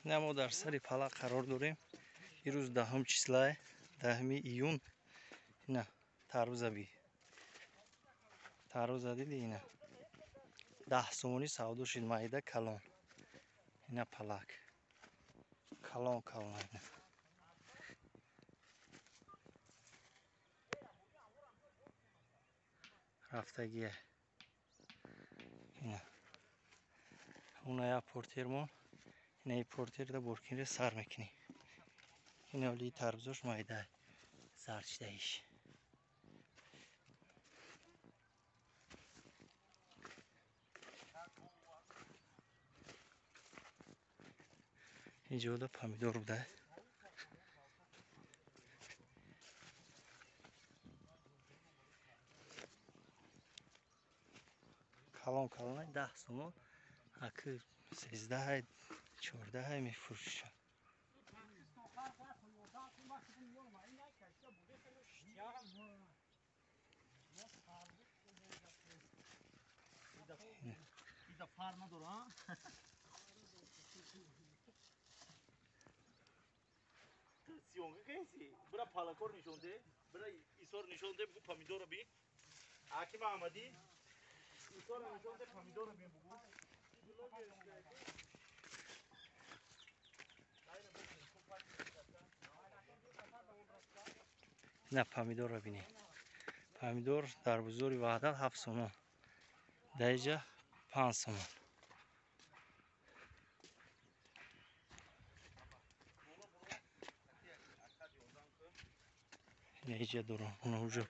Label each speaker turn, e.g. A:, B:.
A: Ина мо дар сари палак қарор дорем. Ирӯз 10 числае, 10 июн. Ина тарбуза би. Тарбуза диди ина. 10 сомонӣ савдо шид майда калон. Ина палак. Калон калон ина. Рафтагия. Ина. Уна я портермон. Ина и портерда боркинре сар мекунӣ. Ина оли тарбузош майда зарчидаиш. Инҷода помидор буда. Калон калон 10 сомон, аки 13 14 мефурӯшанд.
B: Бра палакор нишонде, бра исор нишонде, бугу помидора би. Аким Аҳмадӣ исор нишонде, помидора би бугу.
A: На помидорро бинед. Помидор дар бозори Ваҳдат 7 сомон. Дар инҷа 5 сомон. Ина инҷа дорам, уна уҷо.